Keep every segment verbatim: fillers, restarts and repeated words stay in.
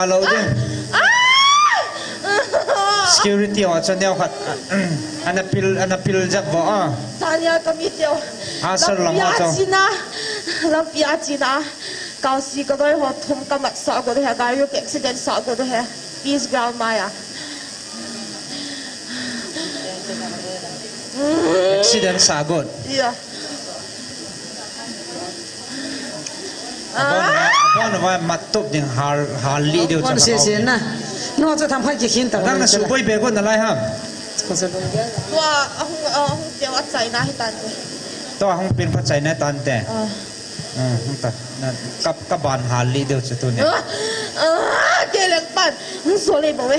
Alo ding. Security ho chu neo khat. Ana pil, ana pil jep vo a. Tania kami teo. Ha, sir, lam ho chu. Lampi a china. Lampi a china. Kausi ka doi ho thum ka mat sa go de he. Gari ka accident sa go de he. Peace ground maya. Accident sa go. Yeah. Abon, abon, abon, matup ding hal, hal li diu. Kon cha se se na. No cha tham khai ki khin ta. Dang na su boi be ko na lai ham. Tua ahung, ahung teo a chaina hi tante. Tua ahung pin pha chaina tante. Ah. Ah, hung ta. Na kap ka ban hal li diu cha tu ne. Ah, ah, ke leng pan. Hung so le bo we.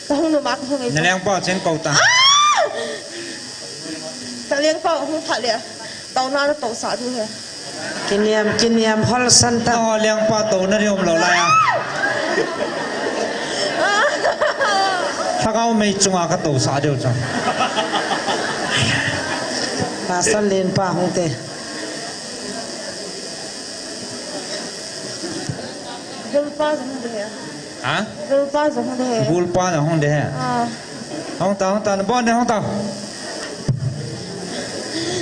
Ka hung no ma ka hung e. Na leng pa chen ko ta. Ah! Ka leng pa hung pha le. Tau na na tau sa du he. Kiniam, kiniam, hol san ta. Tau liang pa tau na ni um lo lai a. Thakau mei chunga ka tau sa diu chang. Pastor Len pa hung te. Gul pa hung te he. Ha? Gul pa hung te he. Gul pa hung te he. Ah. Hung ta, hung ta, na bon ne hung ta.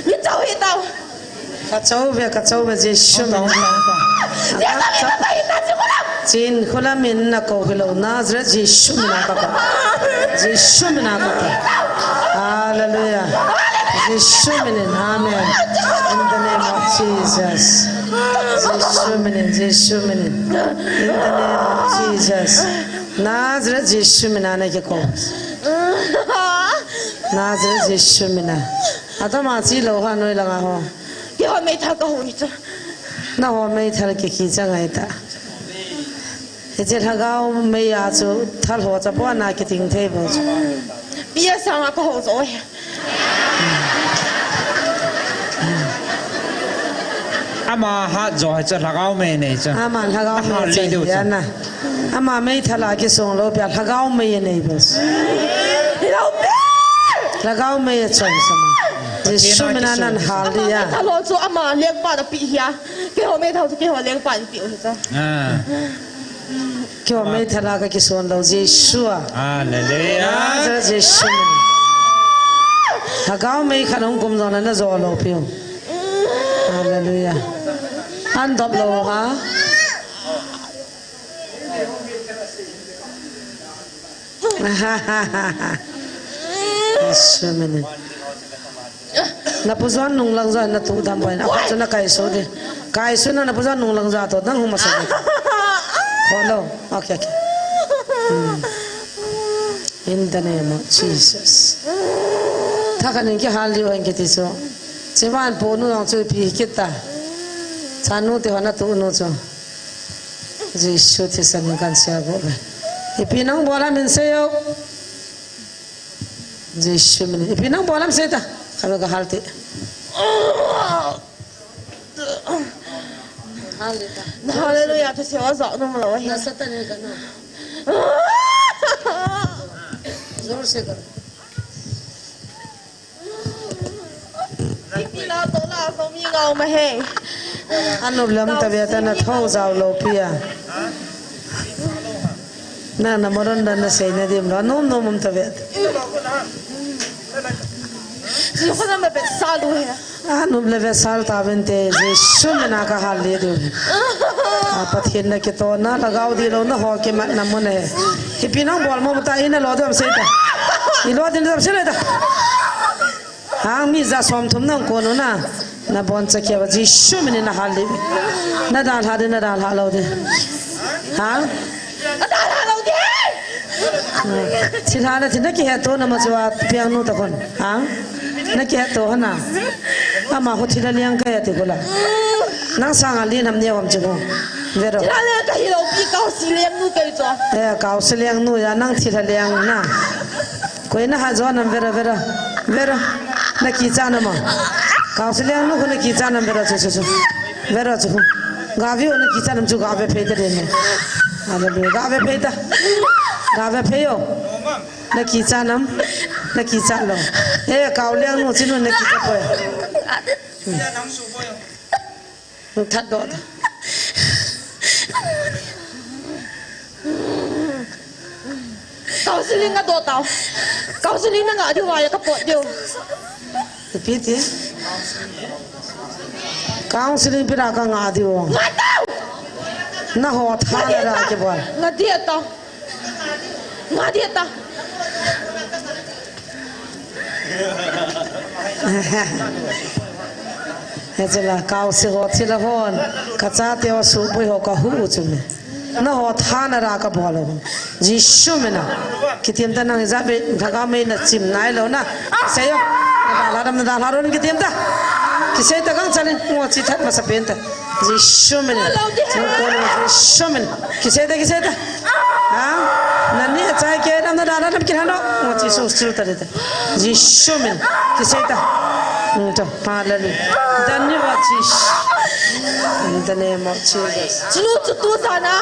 Mi chau hi tau. Ka chau ve, ka chau ve, Jesu min. Hung ta, hung ta, hung ta. Jesu min, hung ta, hung ta, Jesu min. Chin khulamin na ko hilo Nazareth Jesu mina ka ka. Jesu mina ka ka. Hallelujah. Jesu minin. Amen. In the name of Jesus. Jesu minin, Jesu minin. In the name of Jesus. Nazareth Jesu mina na ke ko. Nazareth Jesu mina. Atama chi lo ha noi langa ho. Ke ho mei tha ka ho hi cha. Na ho mei tha ke ki cha ngai ta. Hiche lhagao mei a chu thal ho cha pona kiting thei bo chu. Pia sanga ka ho jo he. Ama hat jo he cha lhagao mei nei cha. Ama lhagao mei cha. Ama mei thala kisong lo pia lhagao mei nei bo chu. Lo pe. Lhagao mei chon sama. Jesu mina nan hal dia. Thalo chu ama lengpa da pi hia. Ke ho mei thau chu ke ho lengpa pi u cha. Ah. Kio mei thala ka kison lo Jesu a. Hallelujah. Jesu. Lhagao mei khat hung kum jong le na jo lo piu. Hallelujah. An dop lo ha. Jesu minin. Na pu Juan nung lang Juan na tu dam pai na. Apa tu na kai so de. Kai so na na pu Juan nung lang Juan to dang huma sa de. Hello. Okay, okay. Hmm. In the name of Jesus. Tha ka ning ki hal liu ang ki ti so. Chivan po nu ang chu pi kita. Chanu ti hona tu nu chu. Jesu thisan kan sia go ve. Ipi nang bola min se yo. Jesu min. Ipi nang bolam se ta. Kami ka hal te. Hallelujah. Hallelujah. To se wa za no mala wa. Na Satan ne ka na. Zor se ka. Ipi la to la so mi ngau ma he. Anup lam ta bia ta na thou zau lo pia. Na, na moron dan na sei na dim lo. Nom, nom, um ta ve. Ji ko na ma be sa lu he. Anup le ve sal ta vente, Jesu mina ka hal le du. A Pathen na kito na lhagao di lo na ho ke mat na mun he. Ipi nang bol mo ta ina lo dam sei ta. I lo din dam sei le ta. Hang mi ja som thum nang ko no na. Na bon cha kia ba Jesu minin na hal le. Na dan ha de na dan ha lo de. Ha? Na dan ha lo de. Thil ha na thil na ki he to na ma chua piang nu ta kon. Ha? Na ki he to ha na. Ama ho thil a liang ka ya ti ko la. Nang sang a li nam ne wam chi ko. Vero. Thil a liang ka hi lo pi kau si liang nu kai cho. Eh, kau si liang nu ya nang thil a liang na. Koi na ha jo nam vero, vero. Vero. Na ki cha nam a. Kau si liang nu ko na ki cha nam vero chu chu chu. Vero chu. Ga vi o na ki cha nam chu ga ve phei ta de ne. Hallelujah. Ga ve phei ta. Ga ve phei o. Na ki cha nam. Na ki cha lo. Eh, kau liang nu chi nu na ki cha poi. Nung that doh ta. Counseling na do tao. Counseling na nga diu wa ya ka pot diu. Ipi ti? Counseling pira ka nga diu. Nga tao. Na ho tha na ra ke bol. Nga dia tao. Nga dia tao. He chila, kau si ho chila hon, ka chate ho su pui ho ka hu u chu me. Na ho tha na ra ka bol u. Jisu mina. Kitim ta nang ja be, ka ga me na chim nai lo na. Sei yo. Na da la dam na da la ron kitim ta. Kisei ta gang chali, ngo chi that ma sa pen ta. Jisu min. Jisu min. Kisei ta, kisei ta. Ha? Nani achai ke nam na dana nam kihan no. Ngo Jisu sil ta de ta. Jisu min. Kisei ta. Hmm, to. Hallelujah. Dhanyavad Jisu. In the name of Jesus. Chinu chu tu jana.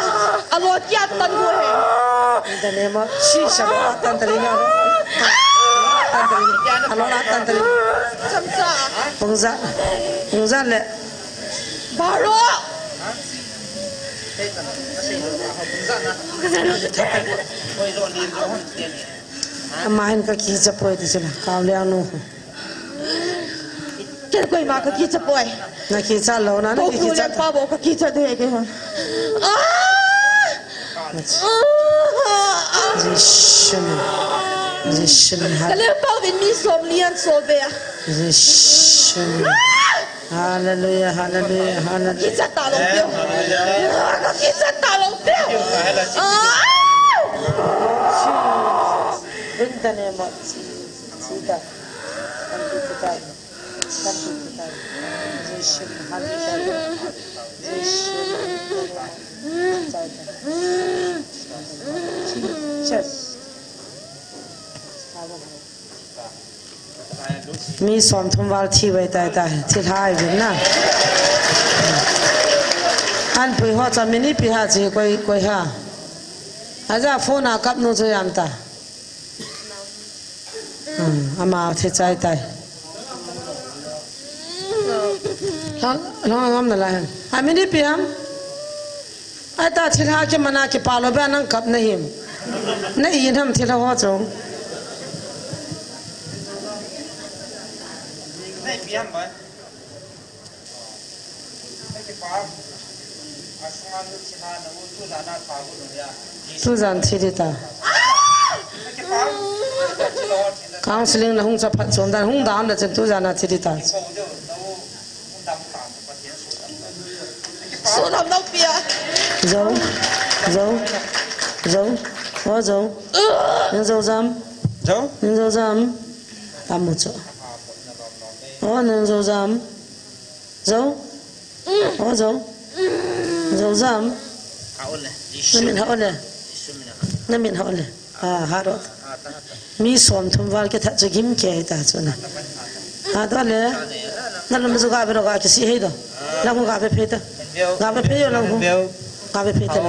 Alo kia tan gu he. In the name of Jesus. Alo tan ta ri na. Alo tan ta ri. Alo tan ta ri. Chamcha. Pungza. Pungza le. Baro. Ama hin ka kicha poi ti sila, kau le anu. Ken koi ma ka kicha poi. Na kicha lo na, na kicha. Pa bo ka kicha de ke ha. Ah! Jisu min. Jisu min. Ka le pa vin mi som lian so be. Jisu min. Ah! Hallelujah, hallelujah, hallelujah. Kicha ta lo pio. Kicha ta lo pio. Ah! In the name of Jesus. Jesus. Mi som thum val thi vai tai tai, thi hai vin na. An pui ho cha mini pi ha chi koi, koi ha. Aja phone a kap nu chu yam ta. Hmm, ama thi chai tai. Lang, lang ngam na lai. A mini pi ham. Ai ta thilha ke mana ke palo ba nang kap na him. Na i nam thilha ho chong. Tu jan thi di ta. Counseling na hung cha phat chom dan hung dan na chen tu jan na thi di ta. Sunam nau pia. Zo. Zo. Zo. O zo. Nang zo jam. Zo. Nang zo jam. Amu cho. O nang zo jam. Zo. O zo. Zo jam. Na min ha ole. Na min ha ole. Ha, ha ro. Mi som thum val ke that chu gim ke ta chu na. Ha do le. Na lum zu ga be ro ga ki si hei do. La hu ga be phe ta. Ga be phe yo la hu. Ga be phe ta.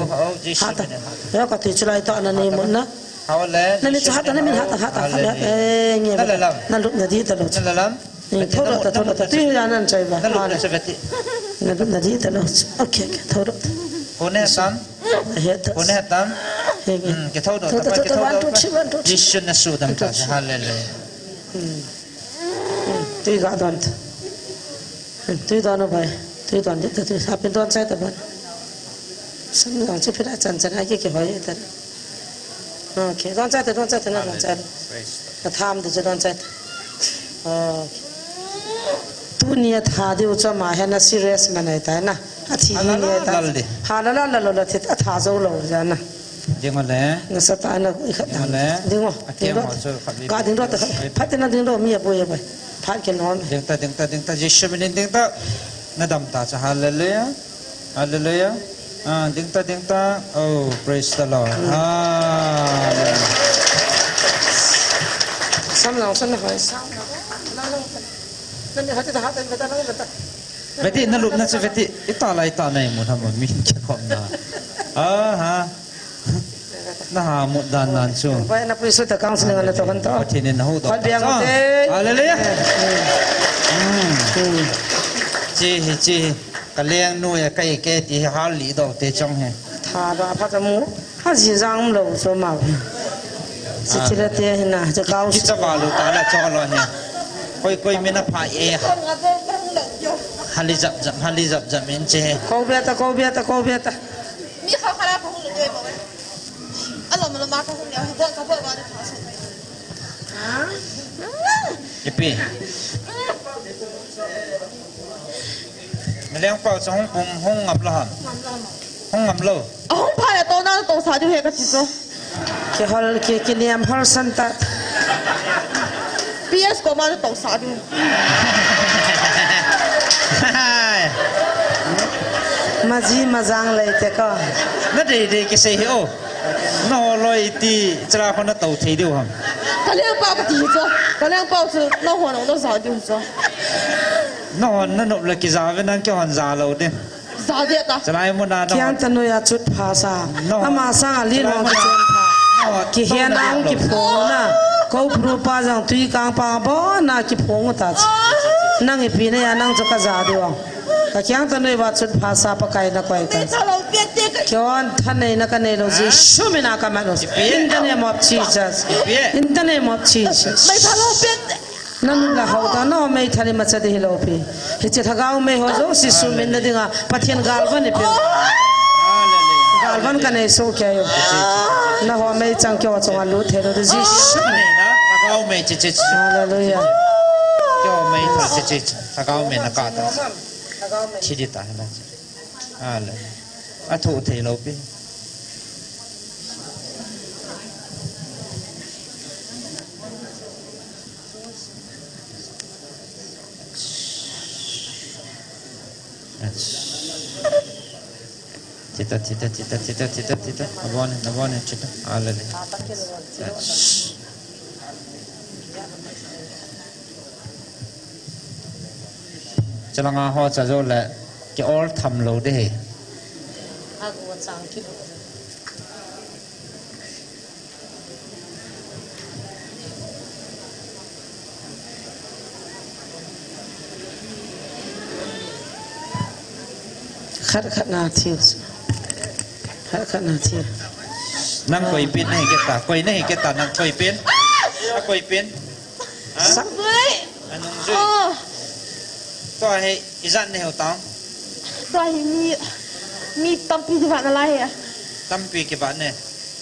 Ha ta. Yo ka ti chu lai ta na ni mo na. Na ni chu ha ta na min ha ta ha ta. Eh, nge. Na lum na di ta lo. Thoro ta, thoro ta. Tui ya nan chai ba. Na lum na di ta lo. Okay, okay, thoro ta. Kone tan. He ta. Kone tan. He, he. Hmm, ke thoro ta. Thoro ta, thoro ta. One, two, three, one, two, three. Jisu na su dam ta. Hallelujah. Hmm. Hmm. Tui ga don ta. Hmm. Tui don o bai. Tui don di ta tui. Hapin don chai ta ban. Sam don chai phi da chan chan ai ke ke hoi ta. Okay, don chai ta, don chai ta na don chai. Praise the Lord. Ka tham di chu don chai ta. Okay. Tuni a tha diu chu ama hi na serious man ai tai na. A thi ni ni ai tai. Lal di. Ha la la la lo la thi a tha zo lo ja na. Ding o le. Na sa ta na i khat. Ding o le. Ding o. A ding ro. Ka ding ro ta khat. Phat na ding ro mi a boi a boi. Phat ke nom. Ding ta, ding ta, ding ta. Jisu min ding ta. Na dam ta cha. Hallelujah. Hallelujah. Ah, ding ta, ding ta. Oh, praise the Lord. Hallelujah. Sam lang, sam lang, sam lang. Lang, lang. Lang, lang. Veti, na lupna chu veti. Ita lai ta nai mun ham mun min ke khom na. Ah, ha. Na ha mut dan nan chu. Vai na pui su ta counseling na to kan to. Pathen in na hu do. Hallelujah. Hmm. Chi hi, chi hi. Ka leng nu ya kai ke ti hi hal li do te chong he. Tha da pha ta mu. Ha ji jang lo so ma. Chichira te hina, chakao. Kicha balu ta la cho lo he. Koi koi mina pha e. Hali jap jap, hali jap jap min che. Ko bia ta, ko bia ta, ko bia ta. Mi kha kha la ko hung le ba. Alo ma lo ma ko hung le, bo ka bo ba de tha so. Ipi. Naleng pau chu hung pum, hung ngam lo ham? Hung ngam lo. Ahung pha le to na to sa diu he ka chi chu. Kihol, ki, kiniam hol san ta. P S ko ma to sa diu. Hai. Maji majang lei te ko. Na dei dei kisei hi o. Na ho loi ti chara ko na to thei diu ham? Ka leng pau ka ti chu. Ka leng pau chu na ho na na za diu chu. Na ho na nop le kija ve nang kihon ja lo ding. Za ve ta. Chalai muna na ho. Kiang ta noi a chut pha sa. No. Ama sang a li no kichon pha. No. Kihian a hung kiphong na. Ko pru pa jang tui kang pa bo na kiphong ta. Nang ipi na ya nang chu ka ja diu. Ka kiang ta noi va chut pha sa Pakai na koi ta. Kion thanei na ka nei lo Jesu mina ka man lo. In the name of Jesus. In the name of Jesus. Mai tha lo pet. Nanu la hau ta no mei thani macha di hilo pi. Hiche thagau mei ho jouse sumin na dinga Pathen galvan ipi. Galvan ka nei so kya yo. Na ho mei chang kyo chang a lu thelo di Jesu. Thagau mei che che. Hallelujah. Kyo mei tha che che. Thagau mei na ka ta. Chi di ta na. Hallelujah. A thu thei lo pi. Thita, thita, thita, thita, thita, thita. Nabon, nabon, thita. Hallelujah. Chalanga ho cha jo le ki ol tham lo de he. Khat khat na thil. Khat khat na thil. Nang koi pen na hi keta, koi na hi keta, nang koi pen. A koi pen. Ha? Sa- Zui. Anung zui. Oh. Tua hi ijat ne ho tang. Tua hi mi, mi tampi kivat na lai he. Tampi kivat ne.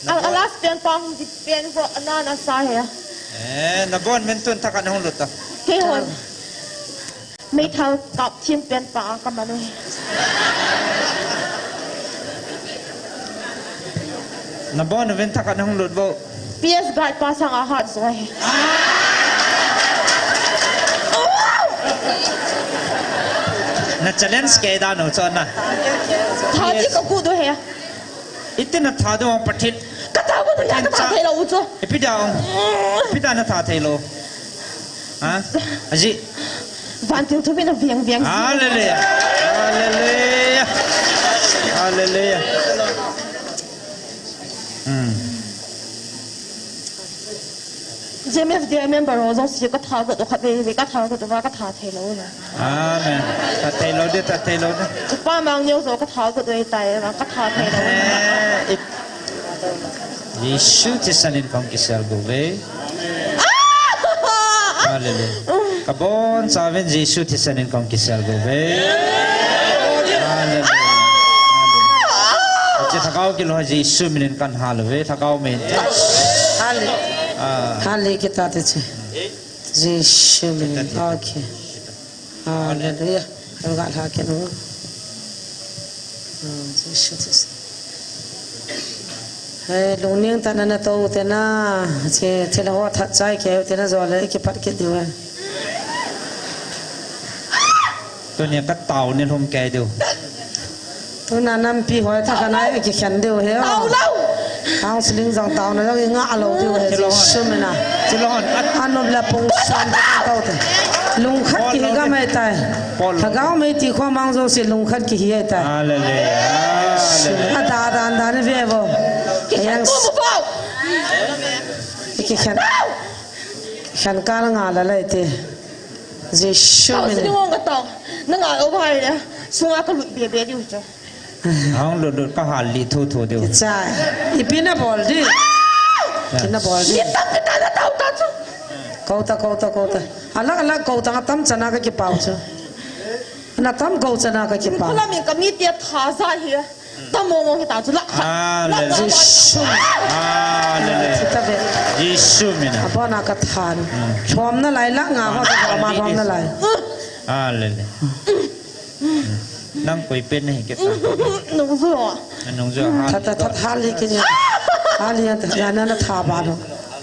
A, a last pen pang di pen ho ana na sa he. Eh, nabon men tun thakhat na hung lut ta. Kei hon. Meithal kap thim pen pa ka man e. Nabon uvin thakhat na hung lut bou. P S guide pa sang a hat zo e. Na challenge kei da no chon na. Tha di ka ku do he. Iti na tha do Pathen. Ka tha ko do ya ka tha thei lo u chu. Ipi da ong. Ipi da na tha thei lo. Ha? Aji. Vantil thu mi na viang viang. Hallelujah. Hallelujah. Hallelujah. Hmm. J M F D member ho jong si ka tha ko do kha be be ka tha ko do ka tha thei lo na. Amen. Tha thei lo de, tha thei lo de. Upa mang neo jo ka tha ko do tai ka tha thei lo. Eh, it- Jesu thisan in kong kisel go ve. Hallelujah. Kabon chauvin Jesu thisan in kong kisel go ve. Hallelujah. Hallelujah. Ache thagau kilo Jesu minin kan hal ve, thagau min. Hallelujah. Ah. Hallelujah kita te che. Jesu minin. Okay. Hallelujah. Kan ga la ke no. Ah, Jesus is. Hey, lungning ta na na to te na. Che, che la ho that chai ke te na jo le ki pat ke diu. Tuni ka tao ni lhum ke diu. Tuna nampi hoi tha ka nai ki khen diu he. Tao lo. Counseling jong tao na jong i nga lo diu he. Chilon. Jesu mina. Chilon. Anop la pung san ta tao te. Lungkhat ki hi ga mai tai. Thagau mei ti kho mang jo si lungkhat ki hi ai tai. Hallelujah. Hallelujah. A da dan dan ve vo. Ki khen ko mo vo. Ki khen. Khen ka nga la lai te. Jesu mina. Tao si ni wong ka tao. Na nga lo bai le. Sunga ka lut be be diu cho. Hong lut lut ka hal li thu thu diu. Chai. Ipi na bol di. Kina bol. Ni tam kita na tau ta chu. Kouta, kouta, kouta. Alak, alak kouta nga tam chana ka kipau chu. Na tam kou chana ka kipau. Kula min ka mi tia tha za hi. Tam mo mo kita chu la. Hallelujah. Jisu. Hallelujah. Kita be. Jisu mina. Abona ka than. Lhom na lai la nga ho ta ma lhom na lai. Hallelujah. Nang koi pen nahi kit ta. Nung zu. Nung zu. That, that, that, hali kini. Hali ya, ya na na tha ba lo.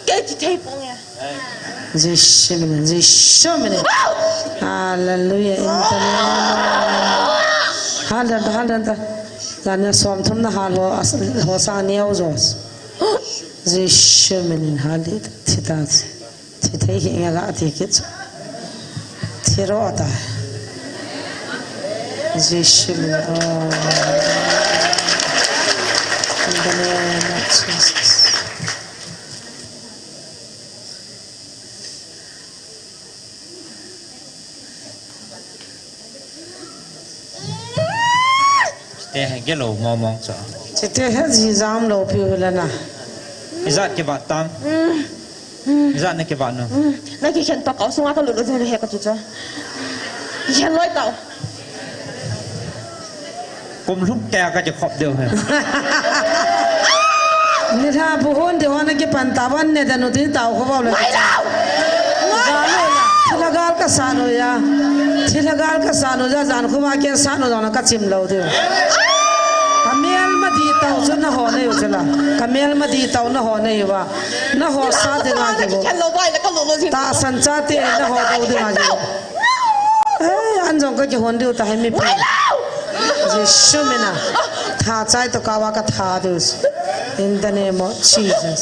Ke chi thei pong ya. Jisu mina, Jisu mina. Hallelujah. In the name of, hallelujah, hallelujah. Ya na som thum na hal ho, as, ho sang neo jos. Jisu mina, hallelujah. Thi ta. Thi thei hi nga la ti kit. Thi ro ta. Jisu mina. Oh. In the name of Jesus. Chite hi gelo mong mong cha. Chite hi ji jam lo piu le na. Ijat kivat tam. Ijat na kivat nu. Na kikhen to kau sunga ka lut lo jeng he ka chu cha. Kikhen loi tau. Kum lhum te ka chi khop deu he. Ni tha bu hon de hon ki pan ta ban ne da nu tin tau kho bau le. Mai lau. Ga lo la. Thila gal ka sa no ya. Thila gal ka sa no ya jan khu ma ken sa no na ka chim lo deu. Ka mel ma di tau chu na ho nei u chela. Ka mel ma di tau na ho nei wa. Na ho sa de nga de bo. Kikhen lo bai le ka lut lo jeng. Ta san cha te na ho dau de nga de. Eh, an jong ka kihon diu ta hai mipi. Jesu mina. Tha chai to kawa ka tha diu. In the name of Jesus.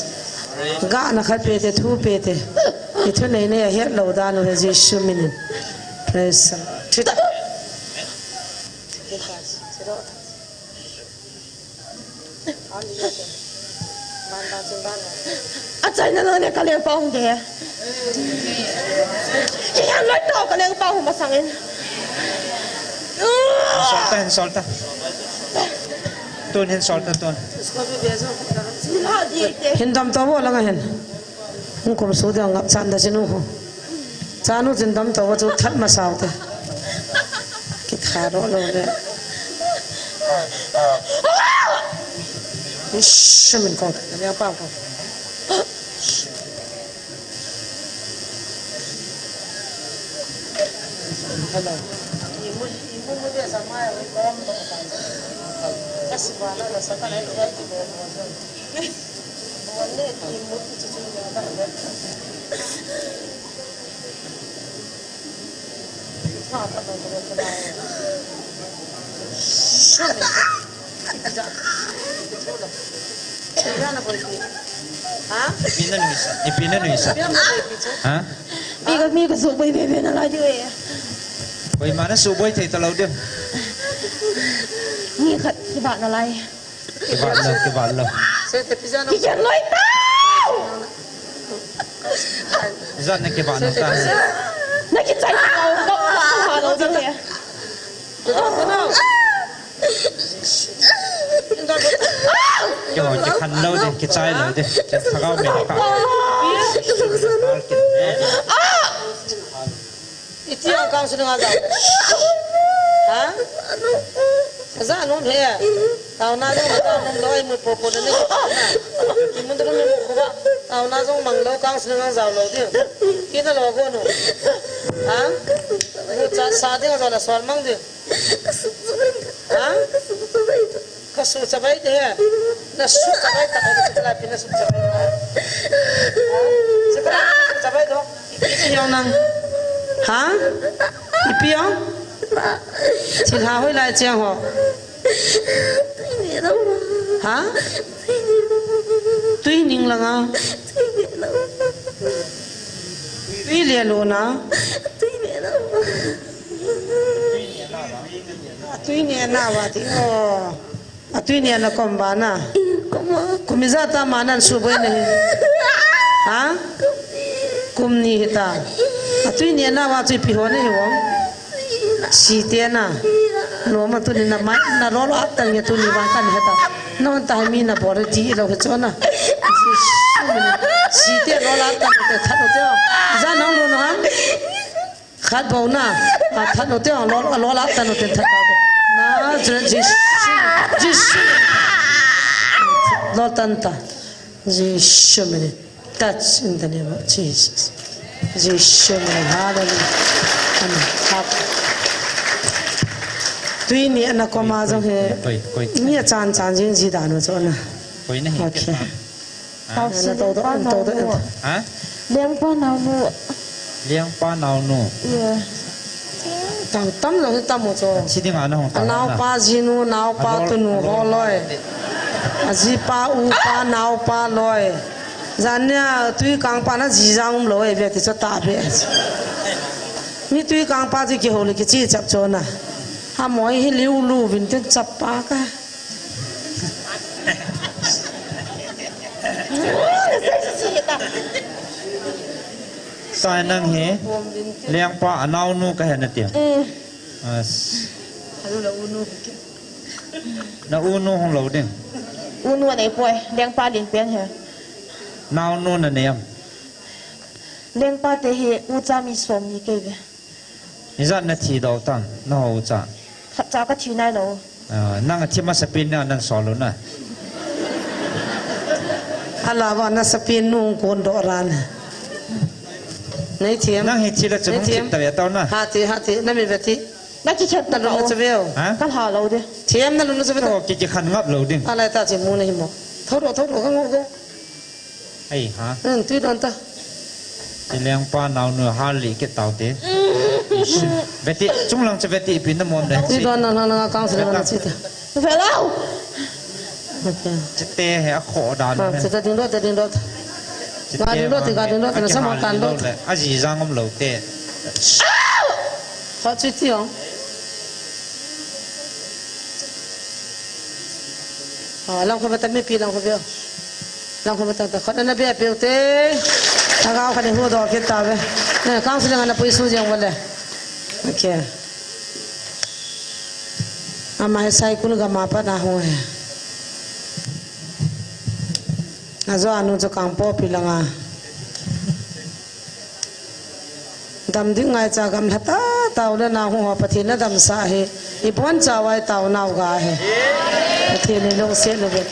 Ga na khat pe te thu pe te. I thu nei nei a het lo dan u he Jesu mina. Praise the Lord. A China lo ne ka leng pa hung de. Ki han loi to ka leng pa hung masang in. Solta, hin solta. Tun hin solta, tun. Hin dam to bo langa hin. Hung kum su de ngap chan da sinu ho. Chanu chin dam to chu that ma sao te. Ki tha ro lo le. Ish, min ko ta, ya pa ko. Hello. Imu, imu mu de sa ma ya ko. Kasi ba na sa ka na ko. Ipi na nuisa? Ipi na nuisa? Ha? Mi ka, mi ka su boi bebe na lai diu e. Koima na su boi thei talou diu. Mi khat kibat na lai. Kibat lou, kibat lou. Kichen loi tau. Ijat na kibat na ta. Na kichai tau, tau, tau, tau, tau. Kiho, kikhan lou de, kichai lou de. Thagau me ka. Iti ang kang sini nga jao. Ha? Aja anum he. Tao na jong, tao anum loi mu popo na ni. Imun tu ni mu kuba. Tao na jong mang lou kang sini nga jao lou di. Kina lou go nu. Ha? Mu cha sa di nga jao na sol mang di. Ha? Ka su chabai te he. Na su chabai ta ka chu la pi na su chabai. Ha? Su chabai to. Ipi ong nang. Ha? Ipi ong? Thilha hoi lai chang ho. Ha? Tui ning langa. Tui le lo na. Tui ne na wa ti. Oh. Atui ne na kom ba na. Kom a. Kum ijat a ma nan su boi na hi. Ha? Kum ni hita. Atui ne na wa chu ipi ho na hi wo. Si te na. No ma tuni na mai na lo lo ap tang ya tuni wa kan heta. Non ta mi na bor di lo he chona. Jisu min. Site lo la ta te tha lo te. Jan hung lhun ham. Khat bou na. A tha lo te lo lo la ta lo te tha lo te. Na Jisu. Jisu. Lo tan ta. Jisu min. Touch in the name of Jesus. Jisu min. Hallelujah. Amen. Tui ni ana koma jong he. Koi, koi. Mi achan chan jing ji dan u chona. Koi na hi. Okay. Ha? Ana to to, to to. Ha? Lengpa naonu. Lengpa naonu. Yeah. Tam tam jong tam u chu. Chi ding ana hung ta. Naopa jinu, naopa tunu ho loi. Ajipa, upa, naopa loi. Jan nia Tuikangpa na ji jang um lou e ve ti chu ta be. Mi Tuikangpa ji kihou le kichi chap chona. Ha moi hi liu lu vin tin chap pa ka. Sai nang hi. Lengpa anaonu ka he na ti. Mm. As. Anu la unu. Na unu hung lou ding. Unu anei poi, lengpa lin pen he. Naonu na nei am. Lengpa te hi ucha mi som ni kei ve. Ijat na thi dou tam, na ho ucha. Khat cha ka thi nai lou. Ah, nang a thi masa pen na nan sol u na. Ala va na sa pen nu kon do ran. Nei thiam. Nang hi thi la chu hung thi ta ve tau na. Ha ti, ha ti, na mi ve ti. Na kikhen ta lou. Na lou cha veo. Ha? Ka ha lou de. Thiam na lou na cha ve ta. Oh, ki, kikhen ngap lou ding. Alai ta chi mu na hi mo. Tho ro, tho ro, ka ngo go. Ei, ha? Hmm, tui don ta. Ti lengpa naonu hal li kit tau te. Ish. Ve ti, chunglang cha ve ti pi na mom de. Tui don na na na kang sa na chi ta. Ve lau. Okay. Chi te he a kho dan. Ha, he. Chi ta ding do, ta ding do. Chi ga te ding do, ma ti ga ding do, ti na sa mo kan do. Aji jang um lou te. Kho chi ti ong. Ah, lang kho bata mi pi lang kho beo. Lang kho bata ta kho na be pe te. Agao kha ni hu do kit ta ve. Ne, kang su lang na pui su jeng wale. Okay. Amai sai kul ga ma pa na hu he. Ajo anu jo kang po pi langa. Dam ding ngaicha gamla ta, tau le nau hung ho Pathen na damsah hi, i boncha uva i taonau ga hi. Pathen in lungset uvin.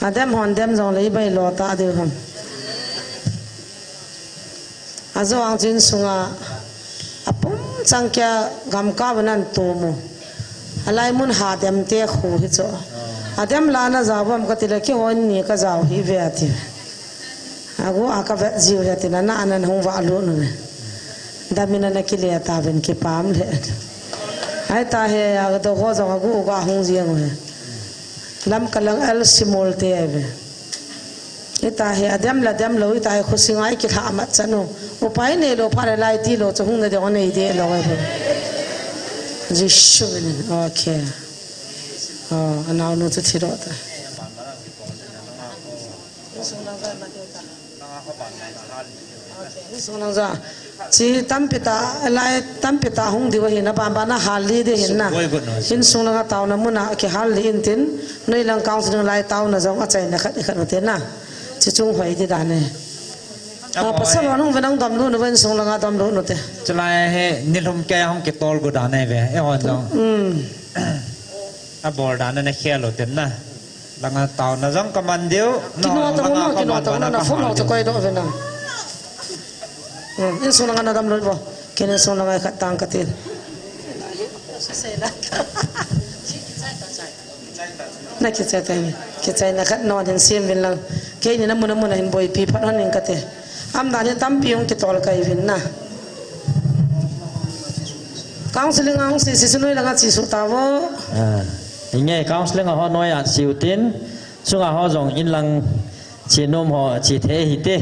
Adem hon dem jong le i bailo ta diu ham. Ajo ang chin sunga, apum chang kia gam ka vanan tu mu. Alai mun ha dem te khu hi chu. Adem la na jao vam ka ti le kihon ni ka jao hi ve ati. Agu a ka vet jiu he tin ana anan hung va lut nu ve. Dam in ana kile ta ven kipam le. Ai ta he a do ho jong agu ga hung jeng u he. Lam ka lang el simol te ai ve. Ita he adem la dem lo ita he khusinga i kilha mat chanu. Upai nei lo pha le lai ti lo chu hung na de o nei de lo ai ve. Jisu min. Okay. Oh, anau nu chu thi ro ta. Insung lang ja. Chi tampi ta, lai tampi ta hung diu ahin, aban ban a hal li di hin na. Insung langa taona muna kihal li in tin, noi lang counseling lai taona jong achaina khat, khat u te na. Chi chung hoi di dan e. A, pasal hon hung ve nang dom lut nu ve, insung langa dom lut nu te. Chulai he, nilhum kei hung kitol gu dan e ve, e hon jong. Mm. Abol dan a na khel u tin na. Langa taona jong ka man diu. Kino ta mo, kino ta mo, na phone ho cha koi do ve na. Hmm, insung langa na dam lut vo. Ken insung langa khat tang ka tin. Na kichai ta ni. Kichai na khat non hin sim vin lang. Keini na mun a mun a hin boipi phat hon ning ka te. Am dan hi tampi hung kitol kai vin na. Counseling a hung si, si, si noi langa chi su ta vo. Ah, inge counseling a ho noi a chi u tin, sunga ho jong in lang chi nom ho chi the hi te.